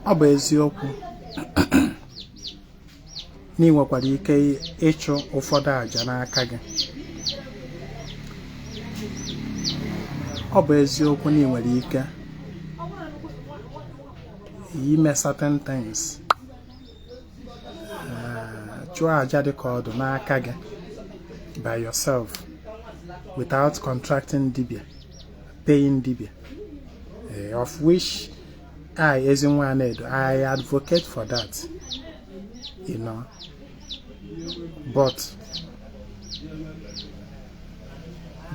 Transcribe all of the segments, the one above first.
Ọ bụ eziokwu na ị nwekwara ike ịchụ ụfọdụ àjà n'aka gị. Ọ bụ eziokwu na ị nwere ike ime certain things, chụọ àjà dị ka ọdụ n'aka gị by yourself without contracting dibia, paying dibia, of which I, Ezinwa Anaedo, I advocate for that. But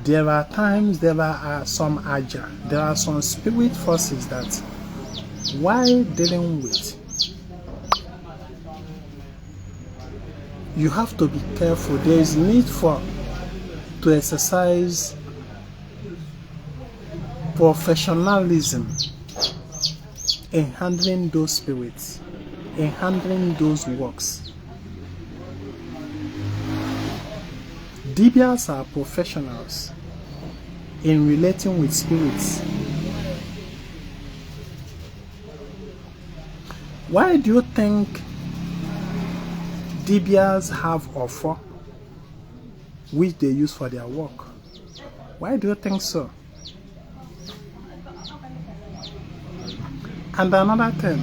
there are times, there are some aja, there are some spirit forces that while dealing with, you have to be careful. There is need for to exercise professionalism in handling those spirits, in handling those works. Dibias are professionals in relating with spirits. Why do you think dibias have ofo which they use for their work? Why do you think so? And another thing,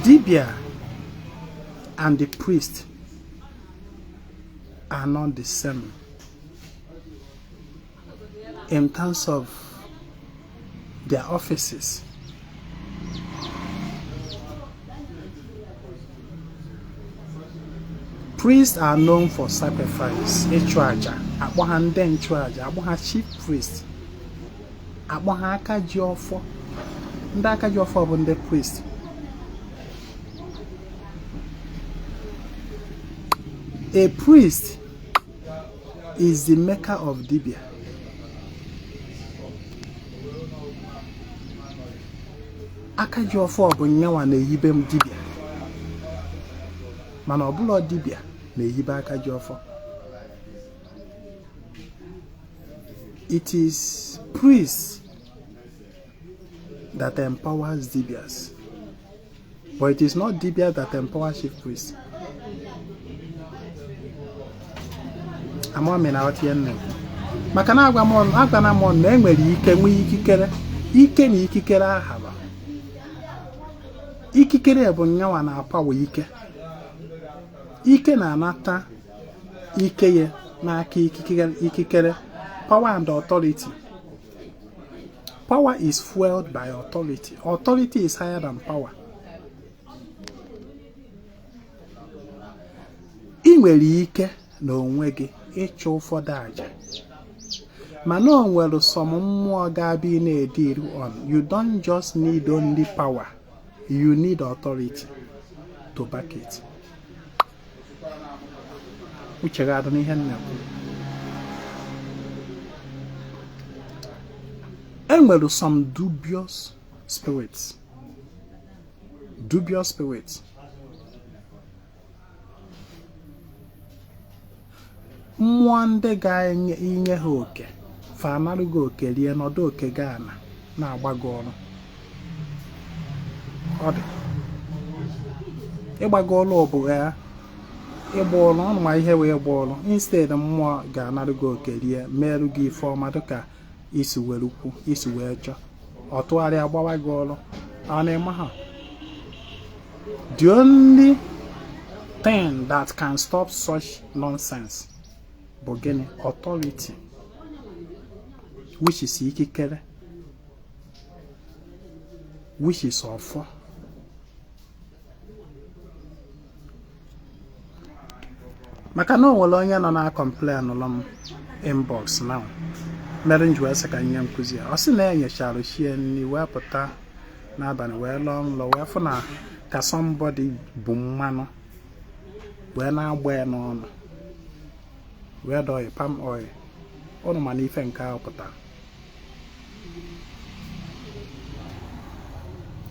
dibia and the priest are not the same in terms of their offices. Priests are known for sacrifice, ịchụ aja, akpọ ha ndị nchụaja, akpọ ha chief priest, akpọ ha aka ji ọfọ. Ndị aka ji ọfọ bụ ndị priest. A priest is the maker of dibia. Aka ji ọfọ bụ nyanwa na-ehibe m dibia, mana ọ bụla dibia na-ehibe aka ji ọfọ. It is priests that empowers dibias, but it is not dibia that empowers chief priest. Ama m na aghọta ihe m na-ekwu, maka na agwa m agwana m na enwere ike nwee ikikere, ike na ikikere ahaba. Ikikere bụ nyanwa na-apawa ike. Ike na-anata ike ya n'aka ikikere. Power and authority. Power is fueled by authority. Authority is higher than power. Ị nwere ike n'onwe gị ịchụ ụfọdụ àjà, mana o nwere some mmụọ ga-abịa ị na-edeal on. You don't just need only power, you need authority to back it. Uche gị adị n'ihe m na-ekwu. Enwere some dubious spirits, dubious spirits, mmụọ ndị ga-enye inye ha oke fa anarụ gị oke rie nọdụ oke gị ana na-agba gị ọrụ. Ọ dị ịgba gị ọrụ bụ ya ịgba ọrụ ọnụ ma ihe wee gba ọrụ. Instead, mmụọ ga-anarụ gị oke rie, merụ gị ife ọma dịka isi were kwu, isi wee chọọ, ọ tụgharịa gbawa gị ọrụ. Ọ na-eme ha. The only thing that can stop such nonsense bụ gịnị? Authority, which is ikikere, which is ọfọ. Maka na o nwere onye nọ na complain ụlọ m inbox now, mere m ji wee sị ka nye nkụzi ya. Ọ sị na enyechara chie nri wee pụta n'abalị, wee lọọ nlọ, wee fụ na ka somebody bụ mmanụ wee na-agba ya n'ọnụ, red oil, palm oil. Ụnụ mana ife nke ahụ pụtara,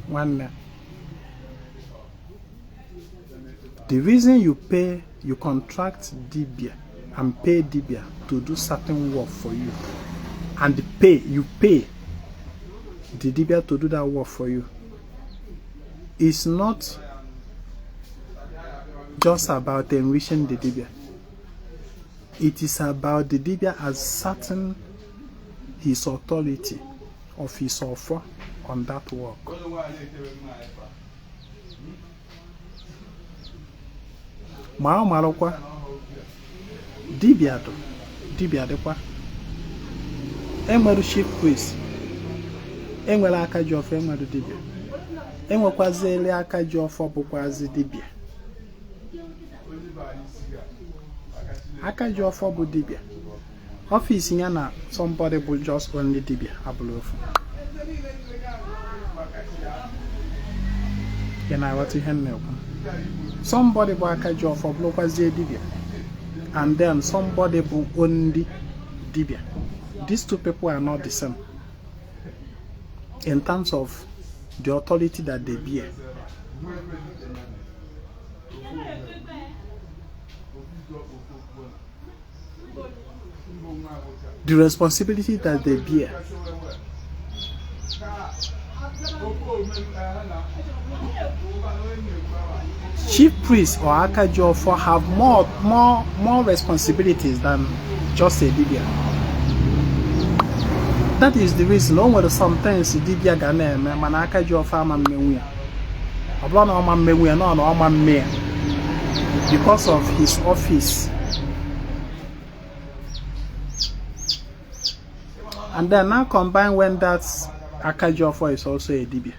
nwanne. The reason you pay, you contract dibia and pay dibia to do certain work for you, and pay, you pay the dibia to do that work for you is not just about enriching the dibia. It is about the dibia asserting his authority of his ọfọ on that work. Ma ọ marụkwa dibia dụ dibia dịkwa enwere chief priest, enwere aka ji ọfọ, enwere dibia, enwekwazili aka ji ọfọ bụkwazi dibia. Aka ji ọfọ bụ dibia, office ya na somebody bụ just only dibia abụrọ ofu. Ị na-aghọta ihe m na-ekwu? Somebody bụ aka ji ọfọ bụrụkwazie dibia, and then somebody bụ only dibia. These two people are not the same in terms of the authority that they bear. The responsibility that they bear. Chief priest or aka ji ọfọ have more responsibilities than just a dibia. That is the reason o nwere sometimes dibia ga na-eme mana aka ji ọfọ ama mmenwu ya. Ọ bụrọ na ọ ma mmenwu ya, nọ na ọ ma mme ya because of his office. And then now combine when that aka ji ọfọ is also a dibia.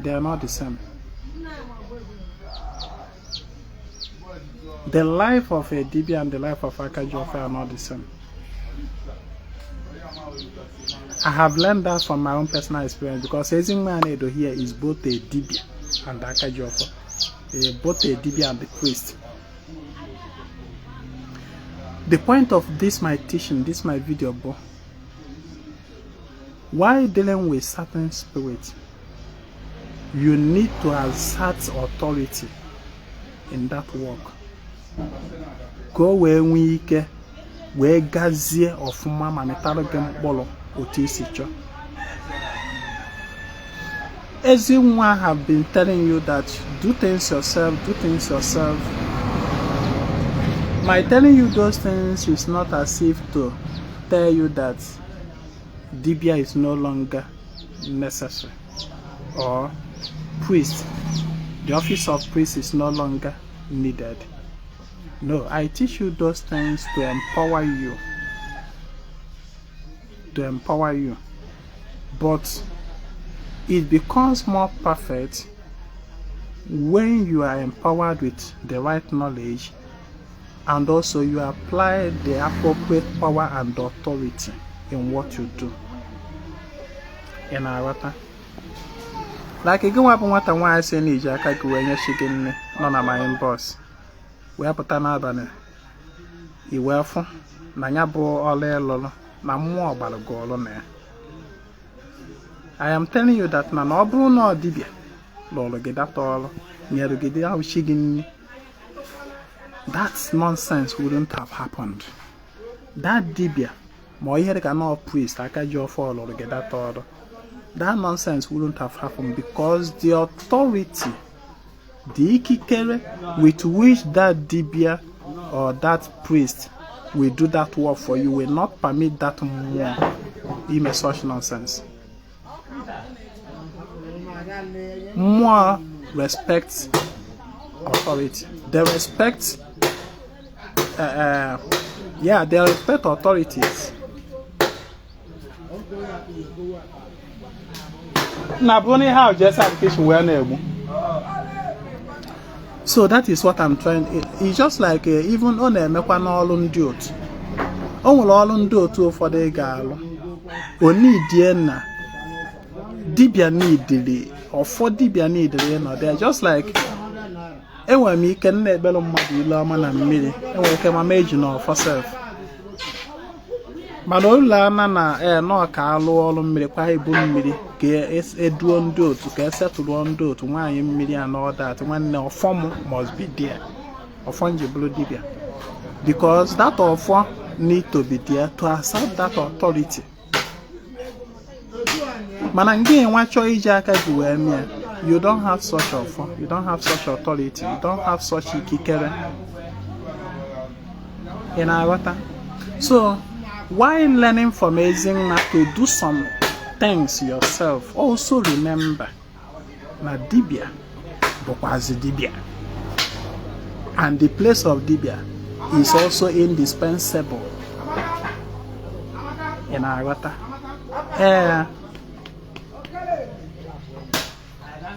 They are not the same. The life of a dibia and the life of aka ji ọfọ are not the same. I have learned that from my own personal experience because Ezinwa Anaedo here is both a dibia and aka ji ọfọ, both a dibia and the priest. The point of this my teaching, this my video, bụ while dealing with certain spirit, you need to assert authority in that work ka o wee nwee ike wee gazie ọfụma ma mịtara gị mkpụrụ otu i si chọọ. Ezinwa have been telling you that do things yourself, do things yourself. My telling you those things is not as if to tell you that dibia is no longer necessary or priest, the office of priest is no longer needed. No, I teach you those things to empower you. To empower you. But it becomes more perfect when you are empowered with the right knowledge and also you apply the appropriate power and authority in what you do. Ị na-aghọta? Like gị nwa bụ nwata nwaanyị sị na i ji aka gị wee nye chi gị nni nọ na my inbox wee pụta n'abalị i wee fụ na ya bụ ọlụ ị lụrụ na mmụọ gbara gị ọlụ na ya. I am telling you that na ọ bụrụ na ọ dibịa lụrụ gị that ọlụ nyere gị dị ahụ chi gị nni, that nonsense wouldn't have happened. That dibịa ma ọ ihe dịka na priest aka ji ọfọ lụrụ gị that ọlụ, that nonsense wouldn't have happened because the authority, the ikikere with which that dibia or that priest will do that work for you will not permit that mmụọ ime such nonsense. Mmụọ respect authority. They respect yeah, they respect authorities. Na bụrụ na ihe ahụ jee side kitchen wee na-egbu. So that is what I'm trying. It's just like even ọ na-emekwa n'ọrụ ndị otu. O nwere ọrụ ndị otu ụfọdụ ị ga-alụ. O nidie na dibịa nidiri ọfọ dibịa nidiri ịnọ there. Just like enwere m ike m na-ekpere mmadụ ile ọma na mmiri, enwere ike ma m eji na ọfọ sef, mana ụlọ ana na ee nọọ ka alụ ọrụ mmiri kwa ibu mmiri ka eduo ndị otu ka esetụlụọ ndị otu nwaanyị mmiri and all that. Nwanne, ọfọ m must be there, ọfọ m ji bụrụ dibịa, because that ọfọ need to be there to assert that authority. Mana ngị nwa chọọ iji aka gị wee mee, you don't have such ọfọ, you don't have such authority, you don't have such ikikere. Ị na-aghọta? So while learning from Ezinwa to do some things yourself, also remember na dibia bụkwazi dibia, and the place of dibia is also indispensable. Ị na-aghọta? Ee,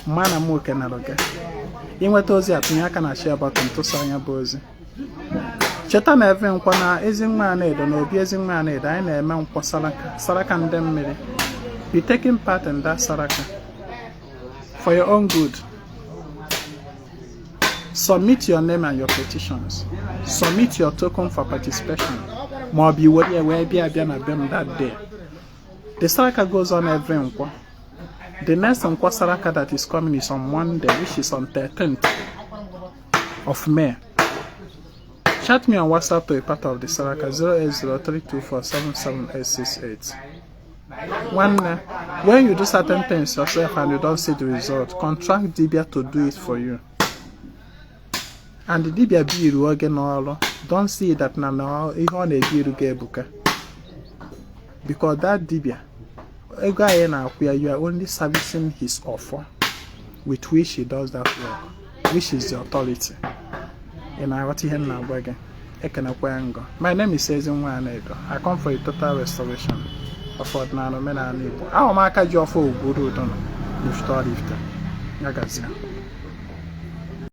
mana m kenara gị inweta ozi a, tinye aka na share button, tụsa anya bụ ozi. Cheta na every Nkwọ na Ezinwa Anaedo na obi Ezinwa Anaedo, anyị na-eme Nkwọ saraka, saraka ndị mmiri. Be taking part in that saraka for your own good. Submit your name and your petitions, submit your token for participation, ma ọ bụ iwere ya wee bịa bịa na be m that day. The saraka goes on every Nkwọ. The next Nkwọ saraka that is coming is on Monday, which is on 13th of May. Chat me on WhatsApp to be part of the saraka, 08032477868. Nwanne, when you do certain things yourself and you don't see the result, contract dibia to do it for you. And the dibia biru oge n'ọrụ, don't see that na ihe ọ na-ebiru gị ebuka, because that dibia, ego anyị na-akwụ ya, you are only servicing his offer with which he does that work, which is the authority. Ị na-aghọta ihe m na-agwa gị? Ekenekwa ngọ. My name is Ezinwa Anaedo. I come for a total restoration of ọdịnala, omenala Igbo. Ahụ m aka ji ọfọ ugwuru udo nọ n'Ifite Oraifite. Ya gazie.